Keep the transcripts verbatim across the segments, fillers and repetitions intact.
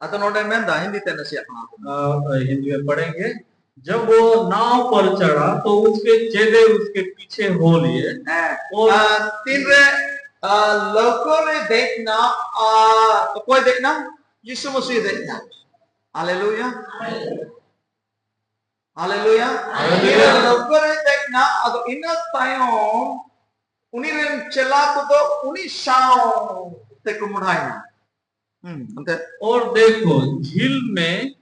ᱟᱫᱚ ᱱᱚᱰᱮ ᱢᱮᱱᱫᱟ, ᱦᱤᱱᱫᱤ ᱛᱮ ᱱᱟᱥᱮᱭᱟᱜ ᱯᱟᱲᱦᱟᱣ ᱠᱚᱢ᱾ हिंदी में पढ़ेंगे। जब वो नाव पर चढ़ा तो उसके चेले उसके पीछे हो लिए। ᱦᱮᱸ᱾ ᱚ- ᱟᱨ ᱛᱤᱱᱨᱮ ᱟᱨ ᱞᱟᱹᱣᱠᱟᱹ ᱨᱮ ᱫᱮᱡ ᱮᱱᱟ, ᱟᱨ ᱚᱠᱚᱭ ᱫᱮᱡ ᱮᱱᱟ? ᱭᱤᱥᱩ ᱢᱟᱹᱥᱤ ᱫᱮᱡ ᱮᱱᱟ᱾ ᱦᱟᱞᱮᱞᱩᱭᱟ, ᱦᱟᱞᱮᱞᱩᱭᱟ᱾ ᱦᱟᱞᱮᱞᱩᱭᱟ᱾ ᱞᱟᱹᱣᱠᱟᱹ ᱨᱮ ᱫᱮᱡ ᱮᱱᱟ, ᱟᱫᱚ ᱤᱱᱟᱹ ᱛᱟᱭᱚᱢ ᱩᱱᱤ ᱨᱮᱱ ᱪᱮᱞᱟ ᱠᱚᱫᱚ ᱩᱱᱤ ᱥᱟᱶ ᱛᱮᱠᱚ ᱢᱚᱦᱰᱟᱭᱮᱱᱟ᱾ ᱦᱩᱸ, ᱚᱱᱛᱮ᱾ और देखो, झील में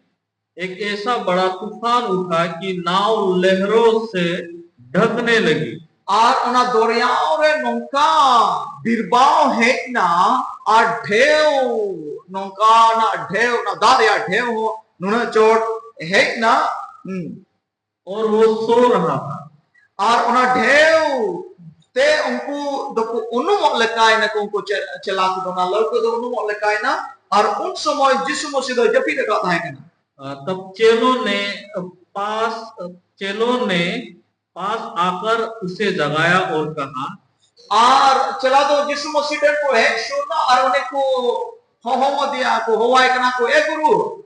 एक ऐसा बड़ा तूफान उठा कि नाव लहरों से ढकने लगी। ᱟᱨ ᱚᱱᱟ ᱫᱚᱨᱭᱟᱣ ᱨᱮ ᱱᱚᱝᱠᱟ ᱵᱤᱨᱵᱟᱣ ᱦᱮᱡ ᱮᱱᱟ, ᱟᱨ ᱰᱷᱮᱣ, ᱱᱚᱝᱠᱟᱱᱟᱜ ᱰᱷᱮᱣ, ᱚᱱᱟ ᱫᱟᱜ ᱨᱮᱭᱟᱜ ᱰᱷᱮᱣ ᱦᱚᱸ ᱱᱩᱱᱟᱹᱜ ᱪᱚᱴ ᱦᱮᱡ ᱮᱱᱟ᱾ ᱦᱩᱸ᱾ और वो सो रहा था। ᱟᱨ ᱚᱱᱟ ᱰᱷᱮᱣ ᱛᱮ ᱩᱱᱠᱩ ᱫᱚᱠᱚ ᱩᱱᱩᱢᱚᱜ ᱞᱮᱠᱟᱭᱱᱟ ᱠᱚ, ᱩᱱᱠᱩ ᱪᱮ- ᱪᱮᱞᱟ ᱠᱚᱫᱚ ᱚᱱᱟ ᱞᱟᱹᱣᱠᱟᱹ ᱫᱚ ᱩᱱᱩᱢᱚᱜ ᱞᱮᱠᱟᱭᱱᱟ᱾ ᱟᱨ ᱩᱱ ᱥᱚᱢᱚᱭ ᱡᱤᱥᱩ ᱢᱟᱹᱥᱤ ᱫᱚ ᱡᱟᱹᱯᱤᱫ ᱟᱠᱟᱫ ᱛᱟᱦᱮᱸ ᱠᱟᱱᱟ᱾ अ, तब चेलों ने, अ, पास, अ, चेलों ने पास आकर उसे जगाया और कहा, ᱟᱨ ᱪᱮᱞᱟ ᱫᱚ ᱡᱤᱥᱩ ᱢᱟᱹᱥᱤ ᱴᱷᱮᱱ ᱠᱚ ᱦᱮᱡ ᱥᱩᱨ ᱱᱟ ᱟᱨ ᱚᱸᱰᱮ ᱠᱚ ᱦᱚᱦᱚ ᱟᱫᱮᱭᱟ, ᱠᱚ ᱦᱚᱦᱚᱣᱟᱭ ᱠᱟᱱᱟ ᱠᱚ, ᱮ ᱜᱩᱨᱩ,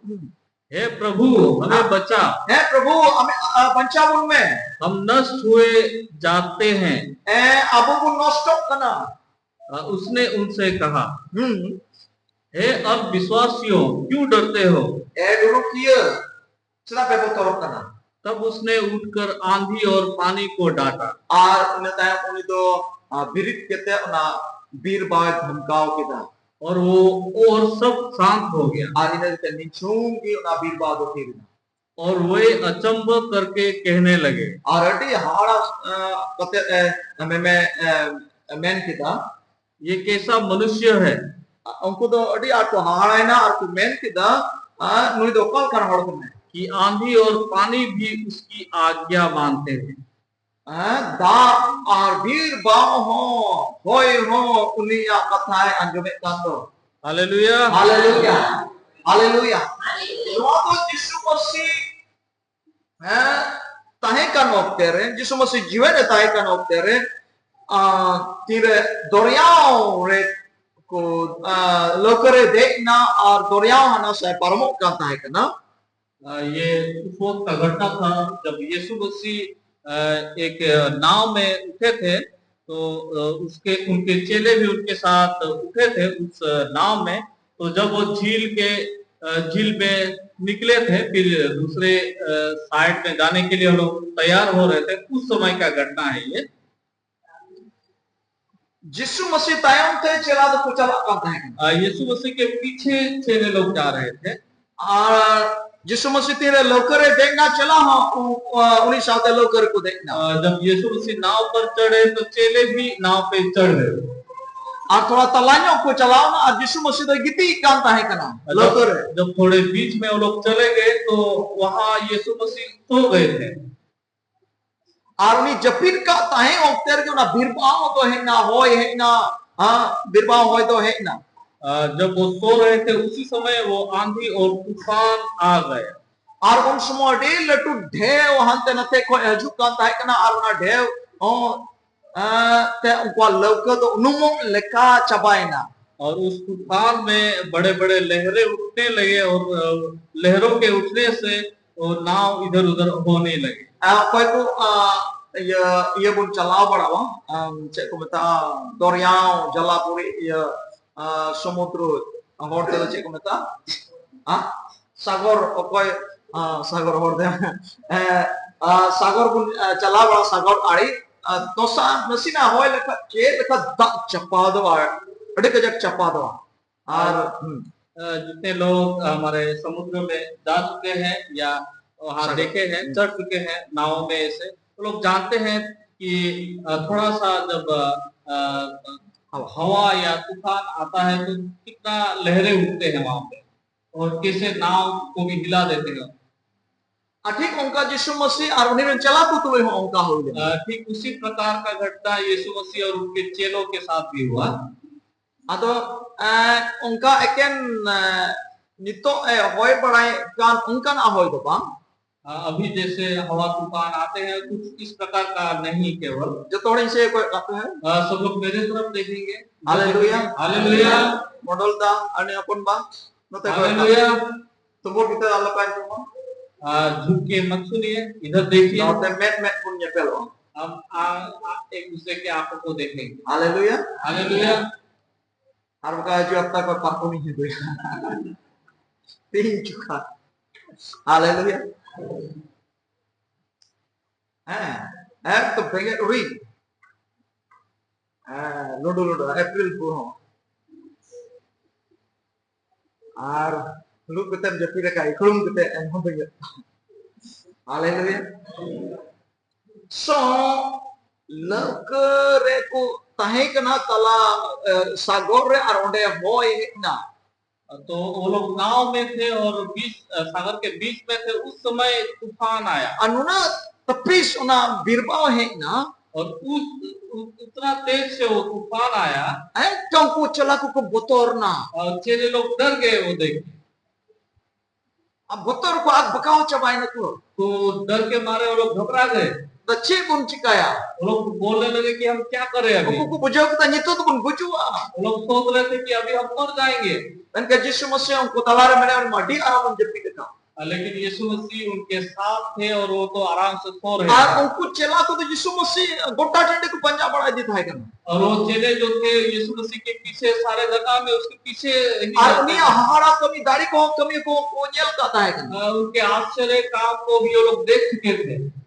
हे प्रभु, हमें बचा। ᱦᱮᱸ ᱯᱨᱚᱵᱷᱩ, ᱟᱢᱮ ᱟ, ᱵᱟᱧᱪᱟᱣ ᱵᱚᱱ ᱢᱮ᱾ हम नष्ट हुए जाते हैं। ᱮ, ᱟᱵᱚ ᱵᱚᱱ ᱱᱚᱥᱴᱚᱜ ᱠᱟᱱᱟ᱾ अ, उसने उनसे कहा, ᱦᱩᱸ᱾ हे अविश्वासियों, क्यों डरते हो? ᱮ ᱜᱩᱨᱩ ᱠᱤᱭᱟᱹ, ᱪᱮᱫᱟᱜ ᱯᱮ ᱵᱚᱛᱚᱨᱚᱜ ᱠᱟᱱᱟ? तब उसने उठकर आंधी और पानी को डांटा। ᱟᱨ ᱤᱱᱟᱹ ᱛᱟᱭᱚᱢ ᱩᱱᱤ ᱫᱚ ᱟ, ᱵᱤᱨᱤᱫ ᱠᱟᱛᱮ ᱚᱱᱟ ᱵᱤᱨ ᱵᱟᱣᱮ ᱫᱷᱚᱢᱠᱟᱣ ᱠᱮᱫᱟ᱾ और वो, और सब शांत हो गया। ᱟᱨ ᱤᱱᱟᱹ ᱠᱟᱛᱮ ᱱᱤᱪᱷᱩᱢ ᱜᱮ ᱚᱱᱟ ᱵᱤᱨ ᱵᱟᱣ ᱫᱚ ᱛᱷᱤᱨ ᱮᱱᱟ᱾ और वे अचंभ करके कहने लगे, ᱟᱨ ᱟᱹᱰᱤ ᱦᱟᱦᱟᱲᱟ ᱟ, ᱠᱟᱛᱮ ᱮ, ᱢᱮ- ᱢᱮ- ᱮ, ᱢᱮᱱ ᱠᱮᱫᱟ᱾ ये कैसा मनुष्य है, ᱟ, ᱩᱱᱠᱩ ᱫᱚ ᱟᱹᱰᱤ ᱟᱸᱴ ᱠᱚ ᱦᱟᱦᱟᱲᱟᱭᱮᱱᱟ ᱟᱨ ᱠᱚ ᱢᱮᱱ ᱠᱮᱫᱟ, ᱟ, ᱱᱩᱭ ᱫᱚ ᱚᱠᱟ ᱞᱮᱠᱟᱱ ᱦᱚᱲ ᱠᱟᱱᱟᱭ? कि आंधी और पानी भी उसकी आज्ञा मानते हैं। ᱟ, ᱫᱟᱜ ᱟᱨ ᱵᱤᱨ ᱵᱟᱣ ᱦᱚᱸ, ᱦᱚᱭ ᱦᱚᱸ ᱩᱱᱤᱭᱟᱜ ᱠᱟᱛᱷᱟᱭ ᱟᱸᱡᱚᱢᱮᱫ ᱠᱟᱱ ᱫᱚ᱾ हालेलुया। ᱦᱟᱞᱮᱞᱩᱭᱟ, ᱦᱟᱞᱮᱞᱩᱭᱟ᱾ ᱱᱚᱣᱟ ᱫᱚ ᱡᱤᱥᱩ ᱢᱟᱹᱥᱤ, ᱦᱮᱸ, ᱛᱟᱦᱮᱸ ᱠᱟᱱ ᱚᱠᱛᱮ ᱨᱮ, ᱡᱤᱥᱩ ᱢᱟᱹᱥᱤ ᱡᱤᱣᱮᱫ ᱮ ᱛᱟᱦᱮᱸ ᱠᱟᱱ ᱚᱠᱛᱮ ᱨᱮ, ᱟ, ᱛᱤᱨᱮ ᱫᱚᱨᱭᱟᱣ ᱨᱮ ᱠᱚ, ᱟ, ᱞᱟᱹᱣᱠᱟᱹ ᱨᱮ ᱫᱮᱡ ᱮᱱᱟ ᱟᱨ ᱫᱚᱨᱭᱟ ᱦᱟᱱᱟ ᱥᱟᱭ ᱯᱟᱨᱚᱢᱚᱜ ᱠᱟᱱ ᱛᱟᱦᱮᱸ ᱠᱟᱱᱟ᱾ अ, ये उस वक्त का घटना था जब यीशु मसीह, अ, एक नाव में उठे थे, तो, अ, उसके, उनके चेले भी उनके साथ उठे थे उस नाव में। तो जब वो झील के, अ, झील में निकले थे, फिर दूसरे, अ, साइड में जाने के लिए वो लोग तैयार हो रहे थे, उस समय का घटना है ये। ᱡᱤᱥᱩ ᱢᱟᱹᱥᱤ ᱛᱟᱭᱚᱢ ᱛᱮ ᱪᱮᱞᱟ ᱫᱚᱠᱚ ᱪᱟᱞᱟᱜ ᱠᱟᱱ ᱛᱟᱦᱮᱸ ᱠᱟᱱᱟ᱾ अ, यीशु मसीह के पीछे चेले लोग जा रहे थे। ᱟᱨ ᱡᱤᱥᱩ ᱢᱟᱹᱥᱤ ᱛᱤᱱᱨᱮ ᱞᱟᱹᱣᱠᱟᱹ ᱨᱮ ᱫᱮᱡ ᱮᱱᱟ, ᱪᱮᱞᱟ ᱦᱚᱸ ᱩ-, ᱟ, ᱩᱱᱤ ᱥᱟᱶᱛᱮ ᱞᱟᱹᱣᱠᱟᱹ ᱨᱮᱠᱚ ᱫᱮᱡ ᱮᱱᱟ᱾ अ, जब यीशु मसीह नाव पर चढ़े, तो चेले भी नाव पे चढ़ गए। ᱟᱨ ᱛᱷᱚᱲᱟ ᱛᱟᱞᱟ ᱧᱚᱜ ᱠᱚ ᱪᱟᱞᱟᱣ ᱮᱱᱟ ᱟᱨ ᱡᱤᱥᱩ ᱢᱟᱹᱥᱤ ᱫᱚᱭ ᱜᱤᱛᱤᱡ ᱠᱟᱱ ᱛᱟᱦᱮᱸ ᱠᱟᱱᱟ ᱞᱟᱹᱣᱠᱟᱹ ᱨᱮ᱾ जब, जब थोड़े बीच में वो लोग चले गए, तो वहाँ यीशु मसीह सो गए थे। ᱟᱨ ᱩᱱᱤ ᱡᱟᱹᱯᱤᱫ ᱠᱟᱜ ᱛᱟᱦᱮᱸ ᱚᱠᱛᱮ ᱨᱮᱜᱮ ᱚᱱᱟ ᱵᱤᱨᱵᱟᱦᱟᱣ ᱫᱚ ᱦᱮᱡ ᱮᱱᱟ, ᱦᱚᱭ ᱦᱮᱡ ᱮᱱᱟ, ᱦᱮᱸ, ᱵᱤᱨᱵᱟᱦᱟᱣ ᱦᱚᱭ ᱫᱚ ᱦᱮᱡ ᱮᱱᱟ᱾ अ, जब वो सो रहे थे, उसी समय वो आंधी और तूफान आ गए। ᱟᱨ ᱩᱱ ᱥᱚᱢᱚᱭ ᱟᱹᱰᱤ ᱞᱟᱹᱴᱩ ᱰᱷᱮᱣ ᱦᱟᱱᱛᱮ ᱱᱟᱛᱮ ᱠᱷᱚᱱ ᱦᱤᱡᱩᱜ ᱠᱟᱱ ᱛᱟᱦᱮᱸ ᱠᱟᱱᱟ, ᱟᱨ ᱚᱱᱟ ᱰᱷᱮᱣ ᱦᱚᱸ, ᱮ, ᱛᱮ ᱩᱱᱠᱩᱣᱟᱜ ᱞᱟᱹᱣᱠᱟᱹ ᱫᱚ ᱩᱱᱩᱢᱚᱜ ᱞᱮᱠᱟ ᱪᱟᱵᱟᱭᱮᱱᱟ᱾ और उस तूफान में बड़े-बड़े लहरें उठने लगे और, अ, लहरों के उठने से ᱚ, ᱱᱟᱣ ᱤᱫᱷᱟᱨ ᱩᱫᱷᱟᱨ ᱦᱳᱱᱮ ᱞᱟᱜᱮ᱾ ᱟᱨ ᱚᱠᱚᱭ ᱠᱚ, ᱟ, ᱤᱭᱟᱹ, ᱤᱭᱟᱹ ᱵᱚᱱ ᱪᱟᱞᱟᱣ ᱵᱟᱲᱟᱣᱟ, ᱟᱢ, ᱪᱮᱫ ᱠᱚ ᱢᱮᱛᱟᱜᱼᱟ, ᱫᱚᱨᱭᱟᱣ, ᱡᱟᱞᱟᱯᱩᱨᱤ, ᱤᱭᱟᱹ, ᱟ, ᱥᱚᱢᱩᱫᱨᱚ ᱦᱚᱲ ᱛᱮᱫᱚ ᱪᱮᱫ ᱠᱚ ᱢᱮᱛᱟᱜᱼᱟ? ᱟ? ᱥᱟᱜᱚᱨ, ᱚᱠᱚᱭ, ᱟ, ᱥᱟᱜᱚᱨ ᱦᱚᱲ ᱛᱮ, ᱮ, ᱟ, ᱥᱟᱜᱚᱨ ᱵᱚᱱ, ᱟ, ᱪᱟᱞᱟᱣ ᱵᱟᱲᱟ, ᱥᱟᱜᱚᱨ ᱟᱲᱮ, ᱟ, ᱫᱚᱥᱟᱨ ᱱᱟᱥᱮᱱᱟᱜ ᱦᱚᱭ ᱞᱮᱠᱷᱟᱱ ᱪᱮᱫ ᱞᱮᱠᱟ ᱫᱟᱜ ᱪᱟᱯᱟᱫᱚᱜᱼᱟ, ᱟᱹᱰᱤ ᱠᱟᱡᱟᱠ ᱪᱟᱯᱟᱫᱚᱜᱼᱟ᱾ ᱟᱨ, ᱟᱨ, ᱦᱩᱸ᱾ ᱟ, ᱡᱤᱛᱱᱮ ᱞᱳᱜ ᱦᱟᱢᱟᱨᱮ ᱥᱚᱢᱩᱫᱨᱚ ᱢᱮ ᱡᱟ ᱪᱩᱠᱮ ᱦᱮᱸ ᱭᱟ ᱣᱟᱦᱟᱸ ᱥᱟᱜᱚᱨ᱾ ᱫᱮᱠᱷᱮ ᱦᱮᱸ, ᱦᱩᱸ᱾ ᱪᱚᱲ ᱪᱩᱠᱮ ᱦᱮᱸ ᱱᱟᱣ ᱢᱮ ᱮᱥᱮ, ᱣᱳ ᱞᱳᱜ ᱡᱟᱱᱛᱮ ᱦᱮᱸ ᱠᱤ, ᱟ, ᱛᱷᱚᱲᱟ ᱥᱟ ᱡᱟᱵ, ᱟ, ᱟ, ᱦᱟᱣᱟ᱾ ᱦᱟᱣᱟ ᱭᱟ ᱛᱩᱯᱷᱟᱱ ᱟᱛᱟ ᱦᱮᱸ ᱛᱚ ᱠᱤᱛᱱᱟ ᱞᱮᱦᱨᱮ ᱩᱴᱷᱛᱮ ᱦᱮᱸ ᱣᱟᱦᱟᱸ ᱯᱮ, ᱚᱨ ᱠᱮᱥᱮ ᱱᱟᱣ ᱠᱚ ᱵᱷᱤ ᱦᱤᱞᱟ ᱫᱮᱛᱮ ᱦᱮᱸ᱾ ᱟᱨ ᱴᱷᱤᱠ ᱚᱱᱠᱟ ᱡᱤᱥᱩ ᱢᱟᱹᱥᱤ ᱟᱨ ᱩᱱᱤ ᱨᱮᱱ ᱪᱮᱞᱟ ᱠᱚ ᱛᱩᱞᱩᱡ ᱦᱚᱸ ᱚᱱᱠᱟ ᱦᱩᱭ ᱞᱮᱱᱟ᱾ ᱟ, ᱴᱷᱤᱠ ᱩᱥᱤ ᱯᱨᱚᱠᱟᱨ ᱠᱟ ᱜᱷᱚᱴᱱᱟ ᱭᱤᱥᱩ ᱢᱟᱹᱥᱤ ᱟᱨ ᱩᱱᱠᱮ ᱪᱮᱞᱳ ᱠᱮ ᱥᱟᱛᱷ ᱵᱷᱤ ᱦᱩᱣᱟ᱾ ᱟᱫᱚ, ᱮ, ᱚᱱᱠᱟ ᱮᱠᱮᱱ, ᱮ, ᱱᱤᱛᱚᱜ ᱮ ᱦᱚᱭ ᱵᱟᱲᱟᱭᱮᱫ ᱠᱟᱱ ᱚᱱᱠᱟᱱᱟᱜ ᱦᱚᱭ ᱫᱚ ᱵᱟᱝ᱾ हाँ, अभी जैसे हवा तूफान आते हैं, कुछ इस प्रकार का नहीं केवल। ᱡᱚᱛᱚ ᱦᱚᱲᱤᱧ ᱥᱮ ᱠᱚᱭᱚᱜ ᱠᱟᱜ ᱯᱮ ᱦᱟᱸᱜ᱾ हाँ, सब लोग मेरे तरफ देखेंगे। हालेलुया। हालेलुया। ᱢᱚᱰᱚᱞ ᱫᱟ, ᱟᱨ ᱦᱚᱯᱚᱱ ᱵᱟ, ᱱᱚᱛᱮ ᱠᱚᱭᱚᱜ ᱠᱟᱜ ᱯᱮ᱾ हालेलुया। ᱛᱩᱵᱩ ᱠᱟᱛᱮ ᱟᱞᱚ ᱯᱮ ᱟᱸᱡᱚᱢᱟ᱾ हाँ, झुक के मत सुनिए, इधर देखिए। ᱱᱚᱛᱮ ᱢᱮᱫ ᱢᱮᱫ ᱵᱚᱱ ᱧᱮᱯᱮᱞᱚᱜᱼᱟ᱾ हम आ, आ, एक दूसरे के आंखों को देखेंगे। ᱦᱟᱞᱮᱞᱩᱭᱟ᱾ हालेलुया। ᱟᱨ ᱵᱟᱠᱷᱟᱡ ᱦᱤᱡᱩᱜ ᱦᱟᱯᱛᱟ ᱠᱷᱚᱱ ᱯᱟᱨᱠᱚᱢ ᱤᱧ ᱦᱤᱡᱩᱜᱼᱟ᱾ ᱛᱤᱦᱤᱧ ᱪᱩᱠᱟ᱾ ᱦᱟᱞᱮᱞᱩᱭᱟ᱾ ᱦᱮᱸ, ᱮᱠᱫᱚᱢ ᱵᱮᱸᱜᱮᱫ ᱩᱨᱤᱡ᱾ ᱦᱮᱸ, ᱞᱩᱰᱩ ᱞᱩᱰᱩ, ᱮᱯᱨᱤᱞ ᱯᱷᱩᱞ ᱦᱚᱸ᱾ ᱟᱨ ᱫᱩᱲᱩᱵ ᱠᱟᱛᱮᱢ ᱡᱟᱹᱯᱤᱫ ᱟᱠᱟᱫ, ᱤᱠᱷᱲᱩᱢ ᱠᱟᱛᱮ ᱮᱱᱦᱚᱸ ᱵᱮᱸᱜᱮᱫ᱾ ᱦᱟᱞᱮᱞᱩᱭᱟ᱾ So, ᱞᱟᱹᱣᱠᱟᱹ ᱨᱮᱠᱚ ᱛᱟᱦᱮᱸ ᱠᱟᱱᱟ ᱛᱟᱞᱟ, ᱮ, ᱥᱟᱜᱚᱨ ᱨᱮ, ᱟᱨ ᱚᱸᱰᱮ ᱦᱚᱭ ᱦᱮᱡ ᱮᱱᱟ᱾ तो वो लोग नाव में थे और बीच, अ, सागर के बीच में थे। उस समय तूफान आया। ᱟᱨ ᱱᱩᱱᱟᱹᱜ ᱛᱟᱹᱯᱤᱥ ᱚᱱᱟ ᱵᱤᱨᱵᱟᱣ ᱦᱮᱡ ᱮᱱᱟ᱾ और उस, उ-, उतना तेज से वो तूफान आया। ᱮᱠᱫᱚᱢ ᱠᱚ ᱪᱮᱞᱟ ᱠᱚᱠᱚ ᱵᱚᱛᱚᱨ ᱮᱱᱟ᱾ और चेले लोग डर गए वो देख के। ᱟᱨ ᱵᱚᱛᱚᱨ ᱠᱚ ᱟᱠ ᱵᱟᱠᱟᱣ ᱪᱟᱵᱟᱭᱮᱱᱟ ᱠᱚ᱾ तो डर के मारे वो लोग घबरा गए। ᱟᱫᱚ ᱪᱮᱫ ᱵᱚᱱ ᱪᱤᱠᱟᱭᱟ? वो लोग बोलने लगे कि हम क्या करें अभी। ᱩᱱᱠᱩ ᱠᱚ ᱵᱩᱡᱷᱟᱹᱣ ᱠᱮᱫᱟ ᱱᱤᱛᱚᱜ ᱫᱚᱵᱚᱱ ᱜᱩᱡᱩᱜᱼᱟ᱾ वो लोग सोच रहे थे कि अभी हम मर जाएंगे। ᱢᱮᱱᱠᱷᱟᱱ ᱡᱤᱥᱩ ᱢᱟᱹᱥᱤᱦ ᱩᱱᱠᱩ ᱛᱟᱞᱟᱨᱮ ᱢᱮᱱᱟᱭᱟ, ᱟᱹᱰᱤ ᱟᱨᱟᱢ ᱮᱢ ᱡᱟᱹᱯᱤᱫ ᱟᱠᱟᱫ᱾ लेकिन यीशु मसीह उनके साथ थे और वो तो आराम से सो रहे ᱟᱨ थे। ᱩᱱᱠᱩ ᱪᱮᱞᱟ ᱠᱚᱫᱚ ᱡᱤᱥᱩ ᱢᱟᱹᱥᱤᱦ ᱜᱚᱴᱟ ᱴᱟᱺᱰᱤ ᱠᱚ ᱯᱟᱸᱡᱟ ᱵᱟᱲᱟᱭᱮᱫᱮ ᱛᱟᱦᱮᱸ ᱠᱟᱱᱟ᱾ और वो चेले जो थे यीशु मसीह के पीछे सारे जगह में उसके पीछे ही ᱟᱨ रहते ᱩᱱᱤᱭᱟᱜ थे। ᱦᱟᱦᱟᱲᱟ ᱠᱟᱹᱢᱤ ᱫᱟᱲᱮ ᱠᱚᱦᱚᱸ ᱠᱟᱹᱢᱤ ᱠᱚ ᱠᱚ ᱧᱮᱞ ᱠᱟᱜ ᱛᱟᱦᱮᱸ ᱠᱟᱱᱟ᱾ हाँ, उनके आश्चर्य काम को भी वो लोग देख चुके थे।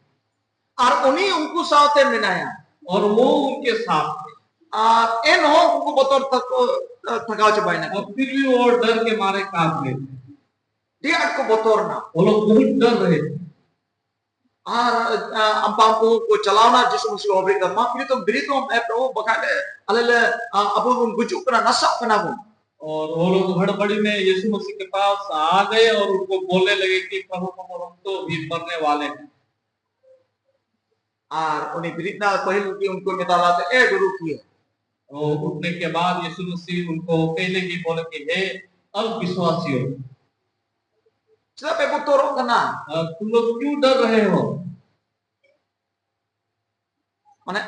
ᱟᱨ ᱩᱱᱤ ᱩᱱᱠᱩ ᱥᱟᱶᱛᱮ ᱢᱮᱱᱟᱭᱟ᱾ और वो उनके साथ थे। ᱟᱨ ᱮᱱᱦᱚᱸ ᱩᱱᱠᱩ ᱵᱚᱛᱚᱨ ᱛᱟᱠᱚ ᱛᱷᱟᱠᱟᱣ ᱪᱟᱵᱟᱭᱮᱱᱟ᱾ और फिर भी वो डर के मारे कांप रहे थे। ᱟᱹᱰᱤ ᱟᱸᱴ ᱠᱚ ᱵᱚᱛᱚᱨ ᱮᱱᱟ᱾ वो लोग बहुत डर रहे थे। ᱟᱨ ᱟᱢᱯᱟᱢ ᱠᱚ ᱠᱚ ᱪᱟᱞᱟᱣᱱᱟ ᱡᱤᱥᱩ ᱢᱟᱹᱥᱤᱦ ᱦᱚᱸ ᱵᱮᱨᱮᱫ ᱠᱟᱛᱮ, ᱢᱟ ᱯᱷᱤᱨ ᱛᱚᱢ ᱵᱮᱨᱮᱫᱚᱜ ᱢᱮ ᱯᱨᱚᱵᱷᱩ, ᱵᱟᱠᱷᱟᱡ ᱞᱮ ᱟᱞᱮ ᱞᱮ ᱟᱵᱚ ᱵᱚᱱ ᱜᱩᱡᱩᱜ ᱠᱟᱱᱟ, ᱱᱟᱥᱟᱜ ᱠᱟᱱᱟ ᱵᱚᱱ᱾ और वो लोग हड़बड़ी में यीशु मसीह के पास आ गए और उनको बोलने लगे कि प्रभु, प्रभु, हम तो भी मरने वाले हैं। ᱟᱨ ᱩᱱᱤ ᱵᱮᱨᱮᱫ ᱮᱱᱟ, ᱯᱟᱹᱦᱤᱞ ᱜᱮ ᱩᱱᱠᱩ ᱢᱮᱛᱟ ᱞᱮᱫᱟ, ᱮ ᱜᱩᱨᱩ ᱠᱤᱭᱟᱹ᱾ और उठने के बाद यीशु मसीह उनको पहले ही बोले कि हे अल्पविश्वासियों। ᱪᱮᱫᱟᱜ ᱯᱮ ᱵᱚᱛᱚᱨᱚᱜ ᱠᱟᱱᱟ? अ, तुम लोग क्यों डर रहे हो? ᱢᱟᱱᱮ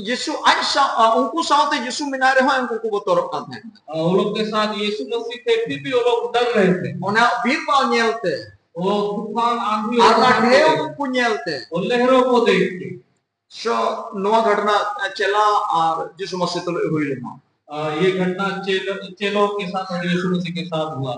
ᱡᱤᱥᱩ ᱟᱡ ᱥᱟᱶ, ᱩᱱᱠᱩ ᱥᱟᱶᱛᱮ ᱡᱤᱥᱩ ᱢᱮᱱᱟᱭ ᱨᱮᱦᱚᱸ ᱩᱱᱠᱩ ᱠᱚ ᱵᱚᱛᱚᱨᱚᱜ ᱠᱟᱱ ᱛᱟᱦᱮᱸ ᱠᱟᱱᱟ᱾ अ, वो लोग के साथ यीशु मसीह थे, फिर भी वो लोग डर रहे थे। ᱚᱱᱟ ᱵᱤᱨ ᱵᱟᱣ ᱧᱮᱞᱛᱮ वो तूफान, आंधी ᱟᱨ और ᱚᱱᱟ तूफान को ᱰᱷᱮᱣ देख, ᱠᱚ ᱧᱮᱞᱛᱮ और लहरों को देख के। ᱥᱚ ᱱᱚᱣᱟ ᱜᱷᱚᱴᱚᱱᱟ ᱪᱮᱞᱟ ᱟᱨ ᱡᱤᱥᱩ ᱢᱟᱥᱤ ᱛᱩᱞᱩᱡ ᱦᱩᱭ ᱞᱮᱱᱟ᱾ अ, ये घटना चेल-, चेलों के साथ और यीशु मसीह के साथ हुआ।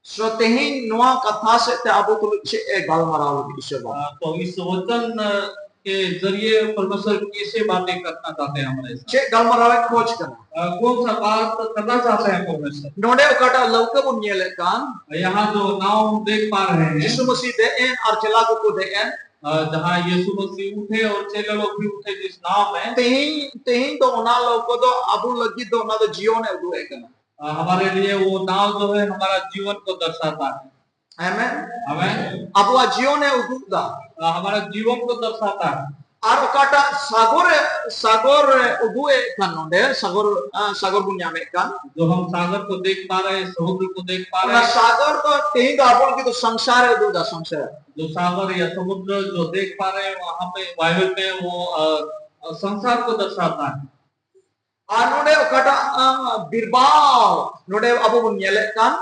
ᱥᱚ ᱛᱮᱦᱮᱧ ᱱᱚᱣᱟ ᱠᱟᱛᱷᱟ ᱥᱮᱫ ᱛᱮ ᱟᱵᱚ ᱛᱩᱞᱩᱡ ᱪᱮᱫ ᱮ ᱜᱟᱞᱢᱟᱨᱟᱣ ᱞᱟᱹᱜᱤᱫ ᱤᱥᱚᱨ ᱵᱟᱵᱟ? अ, तो इस वचन, अ, के जरिए परमेश्वर कैसे बातें करना चाहते हैं हमारे साथ? ᱪᱮᱫ ᱜᱟᱞᱢᱟᱨᱟᱣ ᱮ ᱠᱷᱚᱡᱽ ᱠᱟᱱᱟ? अ, कौन सा बात करना चाहते हैं परमेश्वर? ᱱᱚᱰᱮ ᱚᱠᱟᱴᱟᱜ ᱞᱟᱹᱣᱠᱟᱹ ᱵᱚᱱ ᱧᱮᱞᱮᱫ ᱠᱟᱱ, यहाँ जो नाव हम देख पा रहे हैं, ᱡᱤᱥᱩ ᱢᱟᱥᱤ ᱫᱮᱡ ᱮᱱ ᱟᱨ ᱪᱮᱞᱟ ᱠᱚᱠᱚ ᱫᱮᱡ ᱮᱱ, अ, जहाँ यीशु मसीह उठे और चेले लोग भी उठे जिस नाव में, ᱛᱮᱦᱮᱧ ᱛᱮᱦᱮᱧ ᱫᱚ ᱚᱱᱟ ᱞᱟᱹᱣᱠᱟᱹ ᱫᱚ ᱟᱵᱚ ᱞᱟᱹᱜᱤᱫ ᱫᱚ ᱚᱱᱟ ᱫᱚ ᱡᱤᱭᱚᱱ ᱮ ᱩᱫᱩᱜ ᱮᱫ ᱠᱟᱱᱟ᱾ अ, हमारे लिए वो नाव जो है हमारा जीवन को दर्शाता है। ᱟᱢᱮᱱ᱾ ᱟᱢᱮᱱ᱾ ᱟᱵᱚᱣᱟᱜ ᱡᱤᱭᱚᱱ ᱮ ᱩᱫᱩᱜ ᱮᱫᱟ᱾ अ, हमारा जीवन को दर्शाता है। ᱟᱨ ᱚᱠᱟᱴᱟᱜ ᱥᱟᱜᱚᱨ ᱮ ᱥᱟᱜᱚᱨ ᱮ ᱩᱫᱩᱜ ᱮᱫ ᱠᱟᱱ, ᱱᱚᱰᱮ ᱥᱟᱜᱚᱨ, ᱟ, ᱥᱟᱜᱚᱨ ᱵᱚᱱ ᱧᱟᱢᱮᱫ ᱠᱟᱱ, जो हम सागर को देख पा रहे हैं, समुद्र को देख पा ᱚᱱᱟ रहे हैं, ᱥᱟᱜᱚᱨ ᱫᱚ ᱛᱮᱦᱮᱧ ᱫᱚ ᱟᱵᱚ ᱞᱟᱹᱜᱤᱫ ᱫᱚ ᱥᱚᱝᱥᱟᱨ ᱮ ᱩᱫᱩᱜ ᱮᱫᱟ, ᱥᱚᱝᱥᱟᱨ᱾ जो सागर या समुद्र जो देख पा रहे हैं, वहाँ पे बाइबल में वो, अ, अ, संसार को दर्शाता है। ᱟᱨ ᱱᱚᱰᱮ ᱚᱠᱟᱴᱟᱜ, ᱟ, ᱵᱤᱨᱵᱟᱣ ᱱᱚᱰᱮ ᱟᱵᱚ ᱵᱚᱱ ᱧᱮᱞᱮᱫ ᱠᱟᱱ,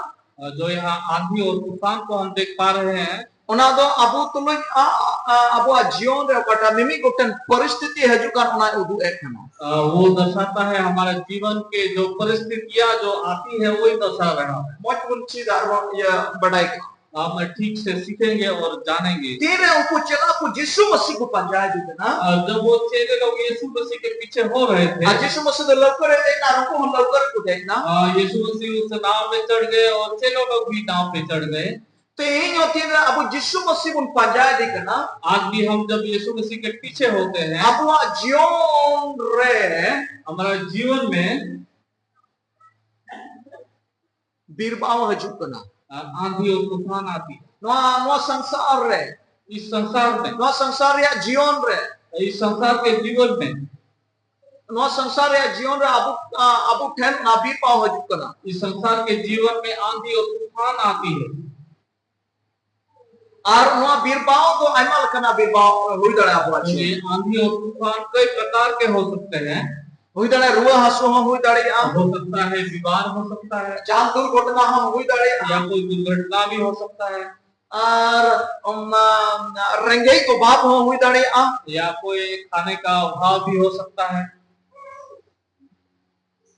अ, जो यहाँ आंधी और तूफान को हम देख पा रहे हैं, ᱚᱱᱟ ᱫᱚ ᱟᱵᱚ ᱛᱩᱞᱩᱡ, ᱟ, ᱟ, ᱟᱵᱚᱣᱟᱜ ᱡᱤᱭᱚᱱ ᱨᱮ ᱚᱠᱟᱴᱟᱜ ᱢᱤᱢᱤᱫ ᱜᱚᱴᱮᱱ ᱯᱚᱨᱤᱥᱛᱷᱤᱛᱤ ᱦᱤᱡᱩᱜ ᱠᱟᱱ, ᱚᱱᱟᱭ ᱩᱫᱩᱜ ᱮᱫ ᱠᱟᱱᱟ᱾ अ, वो दर्शाता है हमारा जीवन के जो परिस्थितियां जो आती है, वही दर्शा रहा है। ᱢᱚᱡᱽ ᱵᱚᱱ ᱪᱮᱫ ᱟᱨ ᱵᱚᱱ ᱤᱭᱟᱹ ᱵᱟᱰᱟᱭ ᱠᱟᱜᱼᱟ᱾ हम ठीक से सीखेंगे और जानेंगे। ᱛᱤᱱᱨᱮ ᱩᱱᱠᱩ ᱪᱮᱞᱟ ᱠᱚ ᱡᱤᱥᱩ ᱢᱟᱹᱥᱤ ᱠᱚ ᱯᱟᱸᱡᱟ ᱮᱫᱮ ᱠᱟᱱᱟ, अ, जब वो चेले लोग यीशु मसीह के पीछे हो रहे थे, ᱟᱨ ᱡᱤᱥᱩ ᱢᱟᱹᱥᱤ ᱫᱚ ᱞᱟᱹᱣᱠᱟᱹ ᱨᱮ ᱫᱮᱡ ᱮᱱᱟ ᱟᱨ ᱩᱱᱠᱩ ᱦᱚᱸ ᱞᱟᱹᱣᱠᱟᱹ ᱨᱮᱠᱚ ᱫᱮᱡ ᱮᱱᱟ᱾ अ, यीशु मसीह उस नाव में चढ़ गए और चेले लोग भी नाव पे चढ़ गए। ᱛᱮᱦᱮᱧ ᱦᱚᱸ ᱛᱤᱱᱨᱮ ᱟᱵᱚ ᱡᱤᱥᱩ ᱢᱟᱹᱥᱤ ᱵᱚᱱ ᱯᱟᱸᱡᱟ ᱮᱫᱮ ᱠᱟᱱᱟ, आज भी हम जब यीशु मसीह के पीछे होते हैं, ᱟᱵᱚᱣᱟᱜ ᱡᱤᱭᱚᱱ ᱨᱮ हमारा जीवन में ᱵᱤᱨᱵᱟᱣ ᱦᱤᱡᱩᱜ ᱠᱟᱱᱟ᱾ अ, आंधी और तूफान आती है। ᱱᱚᱣᱟ, ᱱᱚᱣᱟ ᱥᱚᱝᱥᱟᱨ ᱨᱮ, इस संसार में, ᱱᱚᱣᱟ ᱥᱚᱝᱥᱟᱨ ᱨᱮᱭᱟᱜ ᱡᱤᱭᱚᱱ ᱨᱮ, इस संसार के जीवन में, ᱱᱚᱣᱟ ᱥᱚᱝᱥᱟᱨ ᱨᱮᱭᱟᱜ ᱡᱤᱭᱚᱱ ᱨᱮ ᱟᱵᱚ, ᱟ, ᱟᱵᱚ ᱴᱷᱮᱱ ᱚᱱᱟ ᱵᱤᱨᱵᱟᱣ ᱦᱤᱡᱩᱜ ᱠᱟᱱᱟ᱾ इस संसार के जीवन में आंधी और तूफान आती है। ᱟᱨ ᱱᱚᱣᱟ ᱵᱤᱨᱵᱟᱣ ᱫᱚ ᱟᱭᱢᱟ ᱞᱮᱠᱟᱱᱟᱜ ᱵᱤᱨᱵᱟᱣ ᱦᱩᱭ ᱫᱟᱲᱮᱭᱟᱜᱼᱟ ᱟᱵᱚᱣᱟᱜ ᱡᱤᱣᱤ᱾ ये आंधी और तूफान कई प्रकार के हो सकते हैं। ᱦᱩᱭ ᱫᱟᱲᱮᱭᱟᱜᱼᱟ ᱨᱩᱣᱟᱹ ᱦᱟᱹᱥᱩ ᱦᱚᱸ ᱦᱩᱭ ᱫᱟᱲᱮᱭᱟᱜᱼᱟ᱾ हो सकता है बीमार हो सकता है। ᱡᱟᱦᱟᱱ ᱫᱩᱨᱜᱷᱚᱴᱚᱱᱟ ᱦᱚᱸ ᱦᱩᱭ ᱫᱟᱲᱮᱭᱟᱜᱼᱟ᱾ या कोई दुर्घटना भी हो सकता है। ᱟᱨ ᱚᱱᱟ ᱨᱮᱸᱜᱮᱡ ᱚᱵᱷᱟᱵ ᱦᱚᱸ ᱦᱩᱭ ᱫᱟᱲᱮᱭᱟᱜᱼᱟ᱾ या कोई खाने का अभाव भी हो सकता है।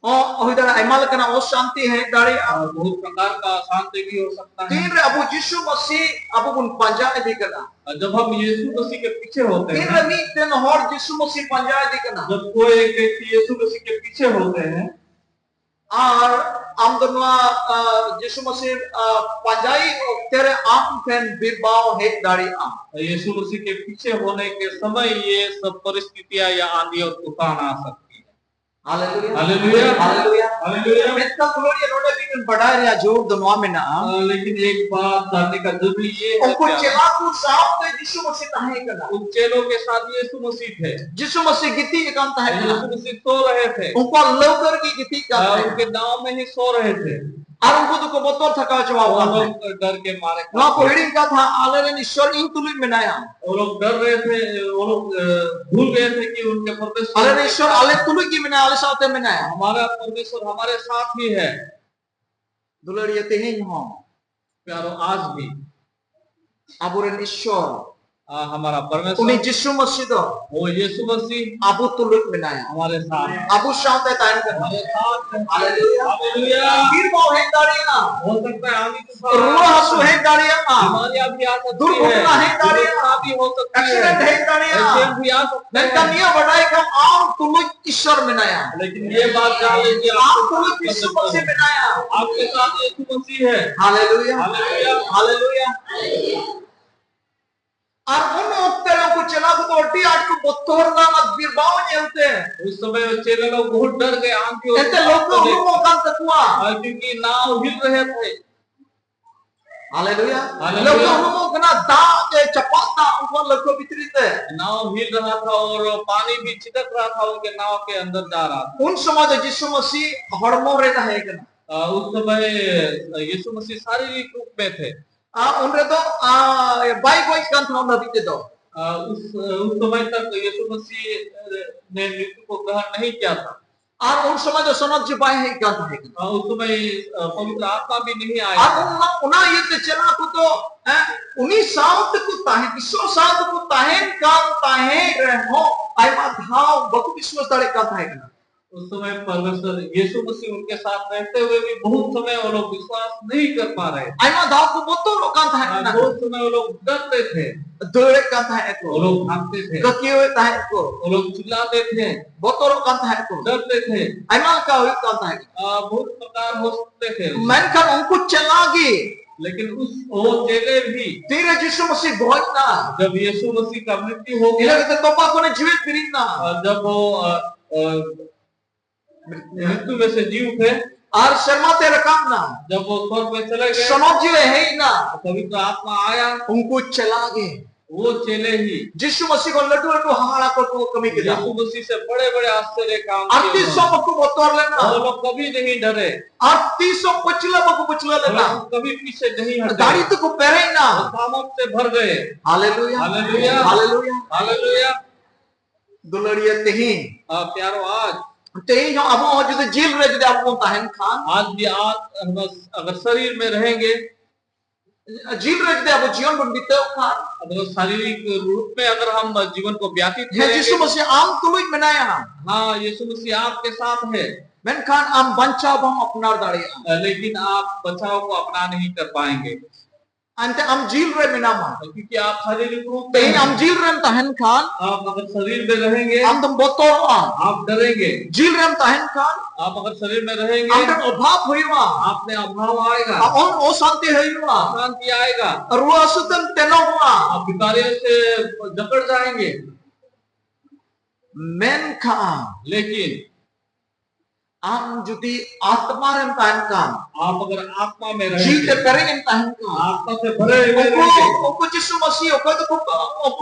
ᱦᱚᱸ ᱦᱩᱭ ᱫᱟᱲᱮᱭᱟᱜᱼᱟ, ᱟᱭᱢᱟ ᱞᱮᱠᱟᱱᱟᱜ ᱚᱥᱟᱱᱛᱤ ᱦᱮᱡ ᱫᱟᱲᱮᱭᱟᱜᱼᱟ᱾ और बहुत प्रकार का अशांति भी हो सकता है। ᱛᱤᱱᱨᱮ ᱟᱵᱚ ᱡᱤᱥᱩ ᱢᱟᱹᱥᱤ ᱟᱵᱚ ᱵᱚᱱ ᱯᱟᱸᱡᱟ ᱤᱫᱤ ᱠᱟᱱᱟ᱾ और जब हम यीशु मसीह के पीछे होते ᱛᱤᱱᱨᱮ हैं, ᱢᱤᱫᱴᱮᱱ ᱦᱚᱲ ᱡᱤᱥᱩ ᱢᱟᱹᱥᱤ ᱯᱟᱸᱡᱟ ᱤᱫᱤ ᱠᱟᱱᱟ᱾ जब कोई एक व्यक्ति यीशु मसीह के पीछे होते हैं, ᱟᱨ ᱟᱢ ᱫᱚ ᱱᱚᱣᱟ, ᱟ, ᱡᱤᱥᱩ ᱢᱟᱹᱥᱤ, ᱟ, ᱯᱟᱸᱡᱟᱭ ᱚᱠᱛᱮ ᱨᱮ ᱟᱢ ᱴᱷᱮᱱ ᱵᱤᱨᱵᱟᱣ ᱦᱮᱡ ᱫᱟᱲᱮᱭᱟᱜᱼᱟ᱾ यीशु मसीह के पीछे होने के समय ये सब परिस्थितियां या आंधी और तूफान आ सकती है। ᱦᱟᱞᱮᱞᱩᱭᱟ᱾ ᱦᱟᱞᱮᱞᱩᱭᱟ᱾ ᱦᱟᱞᱮᱞᱩᱭᱟ᱾ ᱦᱟᱞᱮᱞᱩᱭᱟ᱾ ᱢᱮᱱᱠᱷᱟᱱ ᱫᱩᱞᱟᱹᱲᱤᱭᱟᱹ ᱱᱚᱰᱮ ᱢᱤᱫᱴᱮᱱ ᱵᱟᱰᱟᱭ ᱨᱮᱭᱟᱜ ᱡᱟᱹᱨᱩᱲ ᱫᱚ ᱱᱚᱣᱟ ᱢᱮᱱᱟᱜᱼᱟ᱾ हाँ, लेकिन एक बात जानने का जरूरी ये है ᱩᱱᱠᱩ क्या? ᱪᱮᱞᱟ ᱠᱚ ᱥᱟᱶᱛᱮ ᱡᱤᱥᱩ ᱢᱟᱹᱥᱤ ᱛᱟᱦᱮᱸ ᱠᱟᱱᱟ᱾ उन चेलों के साथ यीशु मसीह थे। ᱡᱤᱥᱩ ᱢᱟᱹᱥᱤ ᱜᱤᱛᱤᱡ ᱟᱠᱟᱱ ᱛᱟᱦᱮᱸ ᱠᱟᱱᱟ᱾ यीशु मसीह सो रहे थे। ᱩᱱᱠᱩᱣᱟᱜ ᱞᱟᱹᱣᱠᱟᱹ ᱨᱮᱜᱮ ᱜᱤᱛᱤᱡ ᱠᱟᱱ हाँ, ᱛᱟᱦᱮᱸ ᱠᱟᱱᱟ᱾ उनके नाव में ही सो रहे थे। ᱟᱨ ᱩᱱᱠᱩ ᱫᱚᱠᱚ ᱵᱚᱛᱚᱨ ᱛᱷᱟᱠᱟᱣ ᱪᱟᱵᱟᱣ वो ᱠᱟᱱ ᱛᱟᱦᱮᱸ᱾ लोग डर के मारे ᱱᱚᱣᱟ ᱠᱚ ᱠᱟᱱ ᱛᱟᱦᱮᱸ। ᱦᱤᱲᱤᱧ ᱠᱟᱛᱷᱟ, ᱟᱞᱮᱨᱮᱱ ᱤᱥᱥᱚᱨ ᱤᱧ ᱛᱩᱞᱩᱡ ᱢᱮᱱᱟᱭᱟ᱾ वो लोग डर रहे थे, वो लोग, अ, भूल गए थे कि उनके परमेश्वर ᱟᱞᱮᱨᱮᱱ ᱤᱥᱥᱚᱨ ᱟᱞᱮ ᱛᱩᱞᱩᱡ ᱜᱮ ᱢᱮᱱᱟᱭᱟ, ᱟᱞᱮ ᱥᱟᱶᱛᱮ ᱢᱮᱱᱟᱭᱟ᱾ हमारा परमेश्वर हमारे साथ ही है। ᱫᱩᱞᱟᱹᱲᱤᱭᱟᱹ ᱛᱮᱦᱮᱧ ᱦᱚᱸ ᱯयारो, आज भी। ᱟᱵᱚᱨᱮᱱ ᱤᱥᱥᱚᱨ, हाँ, हमारा परमेश्वर। ᱩᱱᱤ ᱡᱤᱥᱩ ᱢᱟᱹᱥᱤ ᱫᱚ वो यीशु मसीह ᱟᱵᱚ ᱛᱩᱞᱩᱡ ᱢᱮᱱᱟᱭᱟ᱾ हमारे साथ। ᱟᱵᱚ ᱥᱟᱶᱛᱮ ᱛᱟᱦᱮᱱ ᱠᱟᱱᱟ᱾ हमारे साथ है। ᱦᱟᱞᱮᱞᱩᱭᱟ᱾ ᱦᱟᱞᱮᱞᱩᱭᱟ᱾ ᱵᱤᱨᱵᱟᱣ ᱦᱮᱡ ᱫᱟᱲᱮᱭᱟᱜᱼᱟ᱾ हो सकता है आंधी तूफान। ᱨᱩᱣᱟᱹ ᱦᱟᱹᱥᱩ ᱦᱮᱡ ᱫᱟᱲᱮᱭᱟᱜᱼᱟ᱾ बीमारियां भी आ सकती ᱫᱩᱨᱜᱷᱚᱴᱚᱱᱟ है। ᱦᱮᱡ ᱫᱟᱲᱮᱭᱟᱜᱼᱟ᱾ दुर्घटना भी हो सकती है। ᱮᱠᱥᱤᱰᱮᱱᱴ ᱦᱮᱡ ᱫᱟᱲᱮᱭᱟᱜᱼᱟ। एक्सीडेंट भी आ सकता है। ᱢᱮᱱᱠᱷᱟᱱ ᱱᱤᱭᱟᱹ ᱵᱟᱰᱟᱭ ᱠᱟᱜ ᱟᱢ ᱛᱩᱞᱩᱡ ᱤᱥᱥᱚᱨ ᱢᱮᱱᱟᱭᱟ᱾ लेकिन ये बात जान लीजिए, ᱟᱢ ᱛᱩᱞᱩᱡ ᱡᱤᱥᱩ ᱢᱟᱹᱥᱤ ᱢᱮᱱᱟᱭᱟ। आपके साथ यीशु मसीह है। ᱦᱟᱞᱮᱞᱩᱭᱟ᱾ ᱦᱟᱞᱮᱞᱩᱭᱟ। ᱦᱟᱞᱮᱞᱩᱭᱟ। ᱟᱨ ᱩᱱ ᱚᱠᱛᱮ ᱨᱮ ᱩᱱᱠᱩ ᱪᱮᱞᱟ ᱠᱚᱫᱚ ᱟᱹᱰᱤ ᱟᱸᱴ ᱠᱚ ᱵᱚᱛᱚᱨ ᱞᱮᱱᱟ ᱵᱤᱨᱵᱟᱣ ᱧᱮᱞᱛᱮ᱾ उस समय वो चेले लोग बहुत डर गए आंधी और ᱮᱱᱛᱮ ᱞᱟᱹᱣᱠᱟᱹ ᱛᱩᱯᱷᱟᱱ को देख। ᱦᱩᱲᱩᱝᱚᱜ ᱠᱟᱱ ᱛᱟᱠᱚᱣᱟ᱾ हाँ, क्योंकि नाव हिल रहे थे। ᱦᱟᱞᱮᱞᱩᱭᱟ᱾ ᱦᱟᱞᱮᱞᱩᱭᱟ᱾ ᱞᱟᱹᱣᱠᱟᱹ ᱦᱩᱲᱩᱝᱚᱜ ᱠᱟᱱᱟ, ᱫᱟᱜ ᱮ ᱪᱟᱯᱟᱫ ᱫᱟ ᱩᱱᱠᱩᱣᱟᱜ ᱞᱟᱹᱣᱠᱟᱹ ᱵᱷᱤᱛᱨᱤ ᱛᱮ। नाव हिल रहा था और पानी भी छिटक रहा था, उनके नाव के अंदर जा रहा था। ᱩᱱ ᱥᱚᱢᱚᱭ ᱫᱚ ᱡᱤᱥᱩ ᱢᱟᱹᱥᱤ ᱦᱚᱲᱢᱚ ᱨᱮ ᱛᱟᱦᱮᱸ ᱠᱟᱱᱟ। आ, उस समय यीशु मसीह शारीरिक रूप में थे। ᱟᱨ ᱩᱱ ᱨᱮᱫᱚ ᱟᱨ ᱵᱟᱭ ᱜᱚᱡ ᱠᱟᱱ ᱛᱟᱦᱮᱸ ᱩᱱ ᱫᱷᱟᱹᱵᱤᱡ ᱛᱮᱫᱚ᱾ ᱟᱨ ᱩᱥ, ᱩᱥ ᱥᱚᱢᱚᱭ ᱛᱟᱠ ᱭᱤᱥᱩ ᱢᱟᱥᱤᱦ ᱱᱮ ᱢᱨᱤᱛᱭᱩ ᱠᱚ ᱜᱨᱚᱦᱚᱱ ᱱᱟᱦᱤ ᱠᱤᱭᱟ ᱛᱷᱟ᱾ ᱟᱨ ᱩᱱ ᱥᱚᱢᱚᱭ ᱫᱚ ᱥᱚᱱᱚᱛ ᱡᱤᱣᱤ ᱵᱟᱭ ᱦᱮᱡ ᱠᱟᱱ ᱛᱟᱦᱮᱸ ᱠᱟᱱᱟ᱾ ᱟᱨ ᱩᱥ ᱥᱚᱢᱚᱭ ᱯᱚᱵᱤᱛᱨ ᱟᱛᱢᱟ ᱵᱷᱤ ᱱᱟᱦᱤ ᱟᱭᱟ ᱟᱨ ᱛᱷᱟ᱾ ᱩᱱ, ᱚᱱᱟ ᱤᱭᱟᱹᱛᱮ ᱪᱮᱞᱟ ᱠᱚᱫᱚ, ᱦᱮᱸ, ᱩᱱᱤ ᱥᱟᱶ ᱛᱮᱠᱚ ᱛᱟᱦᱮᱸ, ᱤᱥᱚᱨ ᱥᱟᱶ ᱛᱮᱠᱚ ᱛᱟᱦᱮᱱ ᱠᱟᱱ ᱛᱟᱦᱮᱸ ᱨᱮᱦᱚᱸ ᱟᱭᱢᱟ ᱫᱷᱟᱣ ᱵᱟᱠᱚ ᱵᱤᱥᱣᱟᱥ ᱫᱟᱲᱮᱭᱟᱜ ᱠᱟᱱ ᱛᱟᱦᱮᱸ ᱠᱟᱱᱟ᱾ उस समय परमेश्वर यीशु मसीह उनके साथ रहते हुए भी बहुत समय वो लोग विश्वास नहीं कर पा रहे थे। ᱟᱭᱢᱟ ᱫᱷᱟᱣ ᱠᱚ ᱵᱚᱛᱚᱨᱚᱜ ᱠᱟᱱ ᱛᱟᱦᱮᱸ ᱠᱟᱱᱟ᱾ बहुत समय वो लोग डरते थे। ᱫᱟᱹᱲᱮᱫ ᱠᱟᱱ ᱛᱟᱦᱮᱸ ᱠᱚ᱾ वो लोग भागते थे। ᱠᱟᱹᱠᱤᱭᱟᱹᱣᱮᱫ ᱛᱟᱦᱮᱸ ᱠᱚ᱾ वो लोग चिल्लाते थे। ᱵᱚᱛᱚᱨᱚᱜ ᱠᱟᱱ ᱛᱟᱦᱮᱸ ᱠᱚ᱾ डरते थे। ᱟᱭᱢᱟ ᱞᱮᱠᱟ ᱦᱩᱭᱩᱜ ᱠᱟᱱ ᱛᱟᱦᱮᱸ ᱠᱟᱱᱟ᱾ ᱟ, बहुत प्रकार हो सकते थे। ᱢᱮᱱᱠᱷᱟᱱ ᱩᱱᱠᱩ ᱪᱮᱞᱟ ᱜᱮ ᱞᱮᱠᱤᱱ ᱩᱥ, ᱣᱚ ᱪᱮᱞᱮ ᱵᱷᱤ ᱛᱤᱨᱮ ᱡᱤᱥᱩ ᱢᱟᱥᱤᱦ ᱜᱚᱡ ᱮᱱᱟ, ᱡᱟᱵ ᱭᱤᱥᱩ ᱢᱟᱥᱤᱦ ᱠᱟ ᱢᱨᱤᱛᱭᱩ ᱦᱳ ᱜᱟᱭᱟ, ᱤᱱᱟᱹ ᱠᱟᱛᱮ ᱛᱚᱯᱟ ᱠᱷᱚᱱᱮ ᱡᱤᱣᱮᱫ ᱵᱮᱨᱮᱫ ᱮᱱᱟ᱾ ᱟ, ᱡᱟᱵ ᱣᱚ, ᱟ, ᱟ, ᱢᱨᱤᱛᱭᱩ ᱢᱮ ᱥᱮ ᱡᱤᱣᱮᱫ ᱦᱩᱭ ᱮᱱᱟ᱾ ᱟᱨ ᱥᱮᱨᱢᱟ ᱛᱮ ᱨᱟᱠᱟᱵ ᱮᱱᱟ᱾ ᱡᱟᱵ ᱣᱚ ᱥᱚᱨᱜ ᱢᱮ ᱪᱟᱞᱟ ᱜᱟᱭᱟ᱾ ᱥᱚᱱᱚᱛ ᱡᱤᱣᱤ ᱦᱮᱡ ᱮᱱᱟ᱾ ᱯᱚᱵᱤᱛᱨ ᱟᱛᱢᱟ ᱟᱭᱟ᱾ ᱩᱱᱠᱩ ᱪᱮᱞᱟ ᱜᱮ᱾ ᱣᱚ ᱪᱮᱞᱮ ᱦᱤ᱾ ᱡᱤᱥᱩ ᱢᱟᱥᱤᱦ ᱠᱷᱚᱱ ᱞᱟᱹᱴᱩ ᱞᱟᱹᱴᱩ ᱦᱟᱦᱟᱲᱟ ᱠᱚ ᱠᱚ ᱠᱟᱹᱢᱤ ᱠᱮᱫᱟ᱾ ᱭᱤᱥᱩ ᱢᱟᱥᱤᱦ ᱥᱮ ᱵᱚᱲᱮ ᱵᱚᱲᱮ ᱟᱥᱪᱚᱨᱡᱚ ᱠᱟᱢ ᱟᱨ ᱠᱤᱭᱮ ᱛᱤᱥ ᱦᱚᱸ ᱩᱱᱦᱚᱸᱱᱮ᱾ ᱵᱟᱠᱚ ᱵᱚᱛᱚᱨ ᱞᱮᱱᱟ᱾ ᱣᱚ ᱞᱚᱜ ᱠᱟᱵᱷᱤ ᱱᱟᱦᱤ ᱰᱟᱨᱮ᱾ ᱟᱨ ᱛᱤᱥ ᱦᱚᱸ ᱯᱟᱹᱪᱷᱞᱟᱹ ᱵᱟᱠᱚ ᱯᱟᱹᱪᱷᱞᱟᱹ ᱞᱮᱱᱟ᱾ ᱣᱚ ᱞᱚᱜ ᱠᱟᱵᱷᱤ ᱯᱤᱪᱷᱮ ᱱᱟᱦᱤ ᱦᱟᱴᱮ᱾ ᱫᱟᱲᱮ ᱛᱮᱠᱚ ᱯᱮᱨᱮᱡ ᱮᱱᱟ᱾ ᱣᱚ ᱥᱟᱢᱚᱨᱛᱷ ᱥᱮ ᱵᱷᱟᱨ ᱜᱟᱭᱮ᱾ ᱦᱟᱞᱮᱞᱩᱭᱟ᱾ ᱦᱟᱞᱮᱞᱩᱭᱟ᱾ ᱦᱟᱞᱮᱞᱩᱭᱟ᱾ ᱫᱩᱞᱟᱹᱲᱤᱭᱟᱹ ᱛᱮᱦᱮᱧ᱾ ᱟ, ᱯᱭᱟᱨᱚ ᱟᱡ᱾ ᱛᱮᱦᱮᱧ ᱦᱚᱸ ᱟᱵᱚ ᱦᱚᱸ ᱡᱩᱫᱤ ᱡᱤᱞ ᱨᱮ ᱡᱩᱫᱤ ᱟᱵᱚ ᱵᱚᱱ ᱛᱟᱦᱮᱱ ᱠᱷᱟᱱ᱾ ᱟᱡ ᱵᱷᱤ ᱟᱡ ᱟᱜᱟᱨ ᱥᱚᱨᱤᱨ ᱢᱮ ᱨᱚᱦᱮᱸᱜᱮ᱾ ᱡᱤᱞ ᱨᱮ ᱡᱩᱫᱤ ᱟᱵᱚ ᱡᱤᱭᱚᱱ ᱵᱚᱱ ᱵᱤᱛᱟᱹᱣ ᱠᱷᱟᱱ᱾ अगर शारीरिक रूप में अगर हम जीवन को व्यतीत ᱦᱮᱸ, ᱡᱤᱥᱩ ᱠᱚᱨᱮᱸᱜᱮ। ᱢᱟᱥᱤᱦ ᱟᱢ ᱛᱩᱞᱩᱡ ᱢᱮᱱᱟᱭᱟ᱾ हाँ, यीशु मसीह आपके साथ है। ᱢᱮᱱᱠᱷᱟᱱ ᱟᱢ ᱵᱟᱧᱪᱟᱣ ᱵᱟᱢ ᱟᱯᱱᱟᱨ ᱫᱟᱲᱮᱭᱟᱜᱼᱟ। लेकिन आप बचाव को अपना नहीं कर पाएंगे। ᱮᱱᱛᱮ ᱟᱢ ᱡᱤᱞ ᱨᱮ ᱢᱮᱱᱟᱢᱟ। क्योंकि आप शारीरिक रूप में ᱛᱮᱦᱮᱧ ᱟᱢ ᱡᱤᱞ ᱨᱮᱢ ᱛᱟᱦᱮᱱ ᱠᱷᱟᱱ, आप अगर शरीर में रहेंगे, ᱟᱢ ᱫᱚᱢ ᱵᱚᱛᱚᱨᱚᱜᱼᱟ। आप डरेंगे। ᱡᱤᱞ ᱨᱮᱢ ᱛᱟᱦᱮᱱ ᱠᱷᱟᱱ, आप अगर शरीर में रहेंगे, ᱟᱢ ᱴᱷᱮᱱ ᱚᱵᱷᱟᱵ ᱦᱩᱭᱩᱜᱼᱟ। आप में अभाव आएगा। ᱟ-, ᱚ-, ᱚᱥᱟᱱᱛᱤ ᱦᱩᱭᱩᱜᱼᱟ। अशांति आएगा। ᱨᱩᱣᱟᱹ ᱦᱟᱹᱥᱩ ᱛᱮᱢ ᱛᱮᱱᱚᱜᱚᱜᱼᱟ। आप बीमारियों से जकड़ जाएंगे। ᱢᱮᱱᱠᱷᱟᱱ लेकिन ᱟᱢ ᱡᱩᱫᱤ ᱟᱛᱢᱟ ᱨᱮᱢ ᱛᱟᱦᱮᱱ ᱠᱷᱟᱱ, आप अगर आत्मा में ᱡᱤᱣᱤ ᱛᱮ रहेंगे, ᱯᱮᱨᱮᱡ ᱮᱢ ᱛᱟᱦᱮᱱ ᱠᱷᱟᱱ, आत्मा से भरे हुए ᱩᱱᱠᱩ, रहेंगे, ᱩᱱᱠᱩ ᱡᱤᱥᱩ ᱢᱟᱹᱥᱤ ᱚᱠᱚᱭ ᱫᱚᱠᱚ,